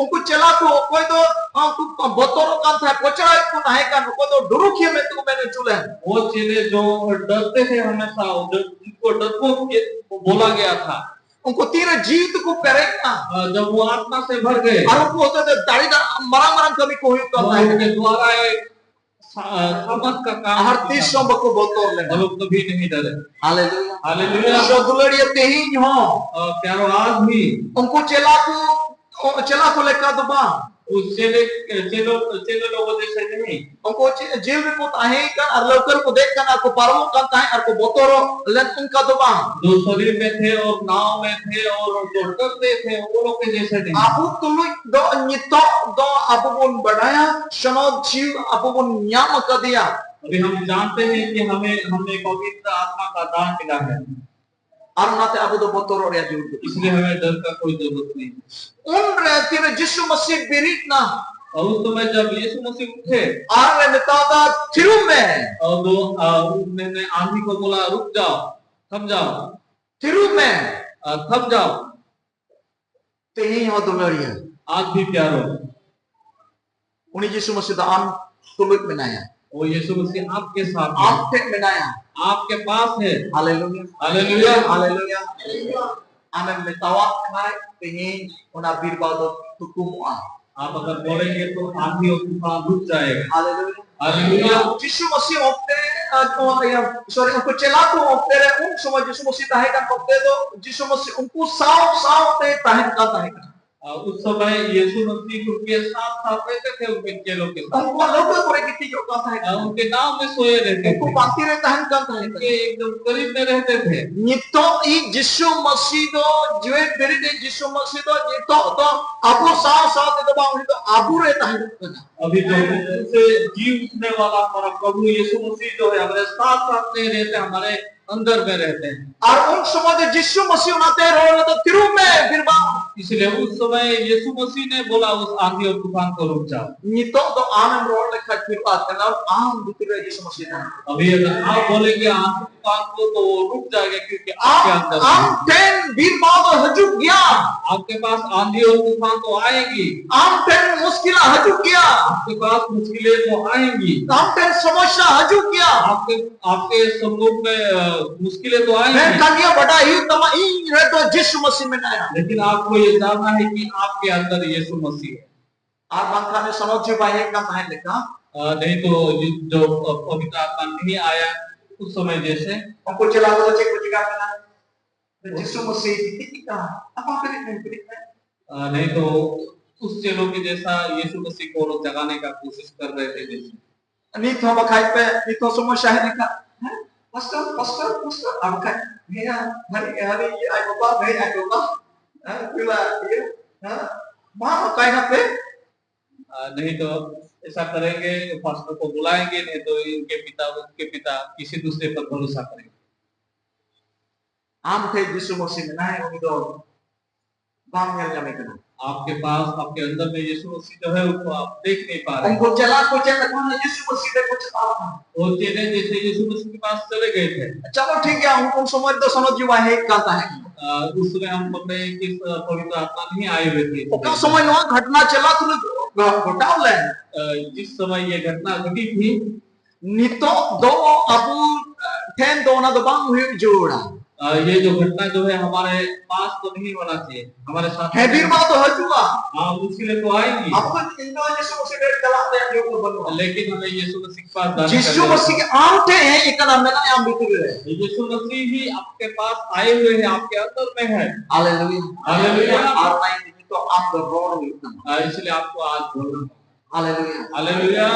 ᱩᱱᱠᱩ ᱪᱮᱞᱟ ᱠᱚ ᱚᱠᱚᱭ ᱫᱚ, ᱩᱱᱠᱩ ᱵᱚᱛᱚᱨᱚᱜ ᱠᱟᱱ ᱛᱟᱦᱮᱸᱫ, ᱯᱚᱪᱲᱟᱭᱮᱫ ᱠᱚ ᱛᱟᱦᱮᱸ ᱠᱟᱱ, ᱚᱠᱚᱭ ᱫᱚ ᱰᱩᱨᱩᱠᱤᱭᱟᱹ ᱢᱮᱱᱛᱮ ᱠᱚ ᱢᱮᱱ ᱦᱚᱪᱚ ᱞᱮᱱ᱾ वो चेले जो डरते थे हमेशा, वो डर, जिनको डरपोक ये बोला गया था, ᱩᱱᱠᱩ ᱛᱤᱨᱮ ᱡᱤᱣᱤ ᱛᱮᱠᱚ ᱯᱮᱨᱮᱡ ᱮᱱᱟ, ᱟᱨ ᱡᱚᱵ ᱣᱚ ᱟᱛᱢᱟ ᱥᱮ ᱵᱷᱟᱨ ᱜᱟᱭᱮ, ᱟᱨ ᱩᱱᱠᱩ ᱦᱚᱛᱮᱛᱮ ᱫᱟᱲᱮ ᱫᱟᱲᱮ ᱢᱟᱨᱟᱝ ᱢᱟᱨᱟᱝ ᱠᱟᱹᱢᱤ ᱠᱚ ᱦᱩᱭᱩᱜ ᱠᱟᱱ ᱛᱟᱦᱮᱸ ᱠᱟᱱᱟ᱾ ᱩᱱᱠᱩ ᱫᱣᱟᱨᱟ ᱥᱟ-, ᱥᱟᱢᱟᱨᱛᱷ ᱠᱟ ᱠᱟᱢ ᱟᱨ ᱛᱤᱥ ᱦᱚᱸ ᱵᱟᱠᱚ ᱵᱚᱛᱚᱨ ᱞᱮᱱᱟ᱾ ᱦᱟᱞᱮᱞᱩᱭᱟ᱾ ᱦᱟᱞᱮᱞᱩᱭᱟ᱾ ᱥᱚ ᱫᱩᱞᱟᱹᱲᱤᱭᱟᱹ, ᱛᱮᱦᱮᱧ ᱦᱚᱸ ᱩᱱᱠᱩ ᱪᱮᱞᱟ ᱠᱚ, ᱪᱮᱞᱟ ᱠᱚ ᱞᱮᱠᱟ ᱫᱚ ᱵᱟᱝ᱾ ᱩᱱᱠᱩ ᱪᱮᱞᱮ, ᱪᱮᱞᱚ, ᱪᱮᱞᱮ ᱞᱚᱜᱚ ᱡᱮᱥᱮ ᱱᱟᱦᱤ᱾ ᱩᱱᱠᱩ ᱡᱤᱞ ᱨᱮᱠᱚ ᱛᱟᱦᱮᱸ ᱠᱟᱱ ᱟᱨ ᱞᱟᱹᱣᱠᱟᱹ ᱨᱮᱠᱚ ᱫᱮᱡ ᱠᱟᱱ ᱟᱨ ᱠᱚ ᱯᱟᱨᱚᱢᱚᱜ ᱠᱟᱱ ᱛᱟᱦᱮᱸ ᱟᱨ ᱠᱚ ᱵᱚᱛᱚᱨᱚᱜ ᱞᱮᱱ ᱚᱱᱠᱟ ᱫᱚ ᱵᱟᱝ᱾ ᱫᱚ ᱥᱚᱨᱤᱨ ᱢᱮ ᱛᱷᱮ ᱚᱨ ᱱᱟᱣ ᱢᱮ ᱛᱷᱮ ᱚᱨ ᱩᱱᱠᱩ ᱰᱚᱨᱛᱮ ᱛᱷᱮ, ᱩᱱᱠᱩ ᱞᱚᱜᱚ ᱡᱮᱥᱮ ᱱᱟᱦᱤ᱾ ᱟᱵᱚ ᱛᱩᱞᱩᱡ ᱫᱚ ᱱᱤᱛᱚᱜ ᱫᱚ ᱟᱵᱚ ᱵᱚᱱ ᱵᱟᱰᱟᱭᱟ, ᱥᱚᱱᱚᱛ ᱡᱤᱣᱤ ᱟᱵᱚ ᱵᱚᱱ ᱧᱟᱢ ᱟᱠᱟᱫᱮᱭᱟ᱾ ᱟᱵᱷᱤ ᱦᱟᱢ ᱡᱟᱱᱛᱮ ᱦᱮ ᱠᱤ ᱦᱟᱢᱮ, ᱦᱟᱢᱮ ᱯᱚᱵᱤᱛᱨ ᱟᱛᱢᱟ ᱠᱟ ᱫᱟᱱ ᱢᱤᱞᱟ ᱦᱮ᱾ ᱟᱨ ᱚᱱᱟᱛᱮ ᱟᱵᱚ ᱫᱚ ᱵᱚᱛᱚᱨᱚᱜ ᱨᱮᱭᱟᱜ ᱡᱟᱹᱨᱩᱲ ᱫᱚ ᱵᱟᱹᱱᱩᱜᱼᱟ᱾ ᱤᱥᱞᱤᱭᱮ ᱦᱟᱢᱮ ᱰᱟᱨ ᱠᱟ ᱠᱳᱭ ᱡᱟᱨᱩᱨᱟᱛ ᱱᱟᱦᱤ ᱦᱮ᱾ ᱩᱱᱨᱮ ᱛᱤᱨᱮ ᱡᱤᱥᱩ ᱢᱟᱥᱤ ᱵᱮᱨᱮᱫ ᱱᱟ᱾ ᱟᱨ ᱩᱥ ᱥᱚᱢᱚᱭ ᱡᱟᱵ ᱭᱤᱥᱩ ᱢᱟᱥᱤ ᱩᱴᱷᱮ᱾ ᱟᱨ ᱮ ᱢᱮᱛᱟᱣᱟᱫᱟ, ᱛᱷᱤᱨᱩᱜ ᱢᱮ᱾ ᱟᱨ ᱫᱚ, ᱟᱨ ᱩᱱᱤ ᱟᱸᱫᱷᱤ ᱠᱚ ᱵᱚᱞᱟ, ᱨᱩᱠ ᱡᱟᱣ, ᱛᱷᱟᱢ ᱡᱟᱣ᱾ ᱛᱷᱤᱨᱩᱜ ᱢᱮ᱾ ᱟᱨ ᱛᱷᱟᱢ ᱡᱟᱣ᱾ ᱛᱮᱦᱮᱧ ᱦᱚᱸ ᱫᱩᱞᱟᱹᱲᱤᱭᱟᱹ᱾ ᱟᱡ ᱵᱷᱤ ᱯᱭᱟᱨᱚ᱾ ᱩᱱᱤ ᱡᱤᱥᱩ ᱢᱟᱥᱤ ᱫᱚ ᱟᱢ ᱛᱩᱞᱩᱡ ᱢᱮᱱᱟᱭᱟ᱾ ᱳ ᱭᱤᱥᱩ ᱢᱟᱥᱤ ᱟᱯᱠᱮ ᱥᱟᱛᱷ ᱦᱮ᱾ ᱟᱢ ᱴᱷᱮᱱ ᱢᱮᱱᱟᱭᱟ᱾ ᱟᱯᱠᱮ ᱯᱟᱥ ᱦᱮ᱾ ᱦᱟᱞᱮᱞᱩᱭᱟ᱾ ᱦᱟᱞᱮᱞᱩᱭᱟ᱾ ᱦᱟᱞᱮᱞᱩᱭᱟ᱾ ᱟᱢᱮᱢ ᱢᱮᱛᱟᱣᱟᱜ ᱠᱷᱟᱱ ᱛᱮᱦᱮᱧ ᱚᱱᱟ ᱵᱤᱨ ᱵᱟᱫᱚ ᱛᱩᱠᱩᱢᱚᱜᱼᱟ᱾ ᱟᱯ ᱟᱜᱟᱨ ᱵᱚᱞᱮᱸᱜᱮ ᱛᱚ ᱟᱸᱫᱷᱤ ᱚᱨ ᱛᱩᱯᱷᱟᱱ ᱨᱩᱠ ᱡᱟᱭᱮᱜᱟ᱾ ᱦᱟᱞᱮᱞᱩᱭᱟ᱾ ᱦᱟᱞᱮᱞᱩᱭᱟ᱾ ᱡᱤᱥᱩ ᱢᱟᱥᱤ ᱚᱠᱛᱮ, ᱟ, ᱱᱚᱣᱟ ᱤᱭᱟᱹ, sorry, ᱩᱱᱠᱩ ᱪᱮᱞᱟ ᱠᱚ ᱚᱠᱛᱮ ᱨᱮ, ᱩᱱ ᱥᱚᱢᱚᱭ ᱡᱤᱥᱩ ᱢᱟᱥᱤ ᱛᱟᱦᱮᱸ ᱠᱟᱱ ᱚᱠᱛᱮ ᱫᱚ ᱡᱤᱥᱩ ᱢᱟᱥᱤ ᱩᱱᱠᱩ ᱥᱟᱶ ᱥᱟᱶᱛᱮ ᱛᱟᱦᱮᱱ ᱠᱟᱱ ᱛᱟᱦᱮᱸ ᱠᱟᱱᱟ᱾ ᱟᱨ ᱩᱥ ᱥᱚᱢᱚᱭ ᱭᱤᱥᱩ ᱢᱟᱥᱤ ᱩᱱᱠᱮ ᱥᱟᱛᱷ ᱥᱟᱛᱷ ᱨᱮᱦᱛᱮ ᱛᱷᱮ, ᱩᱱᱠᱮ ᱪᱮᱞᱚ ᱠᱮ ᱥᱟᱛᱷ᱾ ᱩᱱᱠᱩᱣᱟᱜ ᱞᱟᱹᱣᱠᱟᱹ ᱠᱚᱨᱮ ᱜᱤᱛᱤᱡᱚᱜ ᱠᱟᱱ ᱛᱟᱦᱮᱸ ᱠᱟᱱᱟ᱾ ᱟᱨ ᱩᱱᱠᱮ ᱱᱟᱣ ᱢᱮ ᱥᱳᱭᱮ ᱨᱮᱦᱛᱮ ᱩᱱᱠᱩ ᱛᱷᱮ᱾ ᱯᱟᱱᱛᱮ ᱨᱮ ᱛᱟᱦᱮᱱ ᱠᱟᱱ ᱛᱟᱦᱮᱸ ᱠᱟᱱᱟ᱾ ᱩᱱᱠᱮ ᱮᱠᱫᱚᱢ ᱠᱟᱨᱤᱵ ᱢᱮ ᱨᱮᱦᱛᱮ ᱛᱷᱮ᱾ ᱱᱤᱛᱚᱜ ᱤᱡ ᱡᱤᱥᱩ ᱢᱟᱥᱤ ᱫᱚ, ᱡᱤᱣᱮᱫ ᱵᱮᱨᱮᱫ ᱤᱡ ᱡᱤᱥᱩ ᱢᱟᱥᱤ ᱫᱚ ᱱᱤᱛᱚᱜ ᱫᱚ ᱟᱵᱚ ᱥᱟᱶ ᱥᱟᱶ ᱛᱮᱫᱚ ᱵᱟᱝ, ᱩᱱᱤ ᱫᱚ ᱟᱵᱚ ᱨᱮ ᱛᱟᱦᱮᱱ ᱠᱟᱱᱟ᱾ अभी जो फिर से जी उठने वाला हमारा प्रभु यीशु मसीह जो है, हमारे साथ साथ नहीं रहते, हमारे अंदर में रहते हैं। ᱟᱨ ᱩᱱ ᱥᱚᱢᱚᱭ ᱫᱚ ᱡᱤᱥᱩ ᱢᱟᱥᱤ ᱚᱱᱟᱛᱮ ᱨᱚᱲ ᱞᱮᱫᱟ, ᱛᱷᱤᱨᱩᱜ ᱢᱮ, ᱵᱤᱨ ᱵᱟᱫ᱾ इसलिए उस समय यीशु मसीह ने बोला उस आंधी और तूफान को, रुक जाओ। ᱱᱤᱛᱚᱜ ᱫᱚ ᱟᱢᱮᱢ ᱨᱚᱲ ᱞᱮᱠᱷᱟᱱ ᱛᱷᱤᱨᱚᱜᱼᱟ, ᱠᱟᱨᱚᱱ ᱟᱢ ᱵᱷᱤᱛᱨᱤ ᱨᱮ ᱡᱤᱥᱩ ᱢᱟᱥᱤ ᱛᱟᱦᱮᱱᱟ᱾ अभी अगर आप बोलेंगे आंधी तूफान को, तो वो रुक जाएगा, क्योंकि आपके अंदर ᱟᱢ ᱴᱷᱮᱱ ᱵᱤᱨ ᱵᱟᱫ ᱫᱚ ᱦᱤᱡᱩᱜ ᱜᱮᱭᱟ᱾ आपके पास आंधी और तूफान तो आएगी। ᱟᱢ ᱴᱷᱮᱱ ᱢᱩᱥᱠᱤᱞ ᱦᱤᱡᱩᱜ ᱜᱮᱭᱟ᱾ आपके पास मुश्किलें तो आएंगी। ᱟᱢ ᱴᱷᱮᱱ ᱥᱚᱢᱚᱥᱥᱟ ᱦᱤᱡᱩᱜ ᱜᱮᱭᱟ᱾ आपके, आपके संमुख में, अ, मुश्किलें तो आएंगी। ᱢᱮᱱᱠᱷᱟᱱ ᱱᱤᱭᱟᱹ ᱵᱟᱰᱟᱭ ᱦᱩᱭᱩᱜ ᱛᱟᱢᱟ, ᱤᱧ ᱨᱮᱫᱚ ᱭᱤᱥᱩ ᱢᱟᱹᱥᱤ ᱢᱮᱱᱟᱭᱟ᱾ लेकिन आपको ये जानना है कि आपके अंदर यीशु मसीह है। ᱟᱨ ᱵᱟᱝᱠᱷᱟᱱ ᱥᱚᱱᱚᱛ ᱡᱤᱣᱤ ᱵᱟᱭ ᱦᱮᱡ ᱠᱟᱱ ᱛᱟᱦᱮᱸ ᱞᱮᱠᱟ᱾ अ, नहीं तो ये जो पवित्र आत्मा नहीं आया उस समय जैसे। ᱩᱱᱠᱩ ᱪᱮᱞᱟ ᱠᱚᱫᱚ ᱪᱮᱫ ᱠᱚ ᱪᱤᱠᱟ ᱠᱟᱱᱟ? ᱡᱤᱥᱩ ᱢᱟᱹᱥᱤ ᱪᱮᱫ ᱪᱤᱠᱟ? ᱟᱯᱟ ᱯᱮᱨᱮᱡ ᱢᱮ, ᱯᱮᱨᱮᱡ ᱢᱮ᱾ अ, नहीं तो उस चेलों के जैसा यीशु मसीह को लोग जगाने का कोशिश कर रहे थे जैसे। ᱱᱤᱛ ᱦᱚᱸ ᱵᱟᱠᱷᱟᱡ ᱯᱮ, ᱱᱤᱛ ᱦᱚᱸ ᱥᱚᱢᱚᱥᱥᱟ ᱦᱮᱡ ᱞᱮᱱᱠᱷᱟᱱ, ᱦᱮᱸ, ᱯᱟᱥᱴᱚᱨ, ᱯᱟᱥᱴᱚᱨ, ᱯᱟᱥᱴᱚᱨ, ᱟᱨ ᱵᱟᱠᱷᱟᱡ, ᱦᱮᱸ, ᱦᱟᱹᱱᱤ, ᱦᱟᱹᱱᱤ, ᱟᱡ ᱵᱟᱵᱟ, ᱦᱮᱸ, ᱟᱡ ᱵᱟᱵᱟ, ᱦᱮᱸ, ᱯᱮᱲᱟ, ᱤᱭᱟᱹ, ᱦᱮᱸ, ᱢᱟ, ᱚᱠᱟᱭ ᱱᱟᱯᱮ? अ, नहीं तो ऐसा करेंगे, पास्टर को बुलाएंगे, नहीं तो इनके पिता, उसके पिता किसी दूसरे पर भरोसा करेंगे। ᱟᱢ ᱴᱷᱮᱱ ᱡᱤᱥᱩ ᱢᱟᱹᱥᱤ ᱢᱮᱱᱟᱭ, ᱩᱱᱤ ᱫᱚ ᱵᱟᱢ ᱧᱮᱞ ᱧᱟᱢᱮ ᱠᱟᱱᱟ᱾ आपके पास, आपके अंदर में यीशु मसीह जो है, उसको आप देख नहीं पा रहे। ᱩᱱᱠᱩ ᱪᱮᱞᱟ ᱠᱚ ᱪᱮᱫ ᱞᱮᱠᱟ ᱡᱤᱥᱩ ᱢᱟᱹᱥᱤ ᱴᱷᱮᱱ ᱠᱚ ᱪᱟᱞᱟᱣ ᱠᱟᱱᱟ᱾ वो चेले जैसे यीशु मसीह के पास चले गए थे। ᱪᱚᱞᱚ ᱴᱷᱤᱠ ᱜᱮᱭᱟ, ᱩᱱᱠᱩ ᱥᱚᱢᱚᱭ ᱫᱚ ᱥᱚᱱᱚᱛ ᱡᱤᱣᱤ ᱵᱟᱭ ᱦᱮᱡ ᱠᱟᱱ ᱛᱟᱦᱮᱸ᱾ अ, उस समय हम पकड़े कि स-, पवित्र आत्मा नहीं आए हुए थे। ᱚᱠᱟ ᱥᱚᱢᱚᱭ ᱱᱚᱣᱟ ᱜᱷᱚᱴᱱᱟ ᱪᱮᱞᱟ ᱛᱩᱞᱩᱡ ᱜᱷᱚᱴᱟᱣ ᱞᱮᱱ? अ, जिस समय ये घटना घटी थी, ᱱᱤᱛᱚᱜ ᱫᱚ ᱟᱵᱚ ᱴᱷᱮᱱ ᱫᱚ ᱚᱱᱟ ᱫᱚ ᱵᱟᱝ ᱦᱩᱭᱩᱜ ᱡᱟᱹᱨᱩᱲᱟ᱾ अ, ये जो घटना जो है हमारे पास तो नहीं होना चाहिए, हमारे साथ ᱦᱮᱸ, ᱵᱤᱨ ᱢᱟ ᱫᱚ ᱦᱤᱡᱩᱜᱼᱟ᱾ हाँ, उसके लिए तो आएगी। ᱟᱵᱚ ᱫᱚ ᱤᱧ ᱫᱚ ᱡᱤᱥᱩ ᱢᱟᱹᱥᱤ ᱴᱷᱮᱱ ᱪᱟᱞᱟᱜ ᱨᱮᱭᱟᱜ ᱡᱟᱹᱨᱩᱲ ᱵᱟᱹᱱᱩᱜᱼᱟ᱾ लेकिन हमें यीशु मसीह के पास जाने का ᱡᱤᱥᱩ जरूरत ᱢᱟᱹᱥᱤ ᱜᱮ ᱟᱢ ᱴᱷᱮᱱ ᱦᱮᱡ ᱟᱠᱟᱱᱟ, ᱢᱮᱱᱟᱭᱟ ᱟᱢ ᱵᱷᱤᱛᱨᱤ ᱨᱮ᱾ है। यीशु मसीह ही आपके पास आए हुए हैं, आपके अंदर में है। ᱦᱟᱞᱮᱞᱩᱭᱟ᱾ ᱦᱟᱞᱮᱞᱩᱭᱟ᱾ ᱟᱨ ᱚᱱᱟ ᱤᱫᱤ ᱱᱤᱛᱚᱜ ᱟᱢ ᱫᱚ ᱨᱚᱲ ᱦᱩᱭᱩᱜ ᱛᱟᱢᱟ᱾ अ, इसलिए आपको आज बोलना है। ᱦᱟᱞᱮᱞᱩᱭᱟ᱾ ᱦᱟᱞᱮᱞᱩᱭᱟ᱾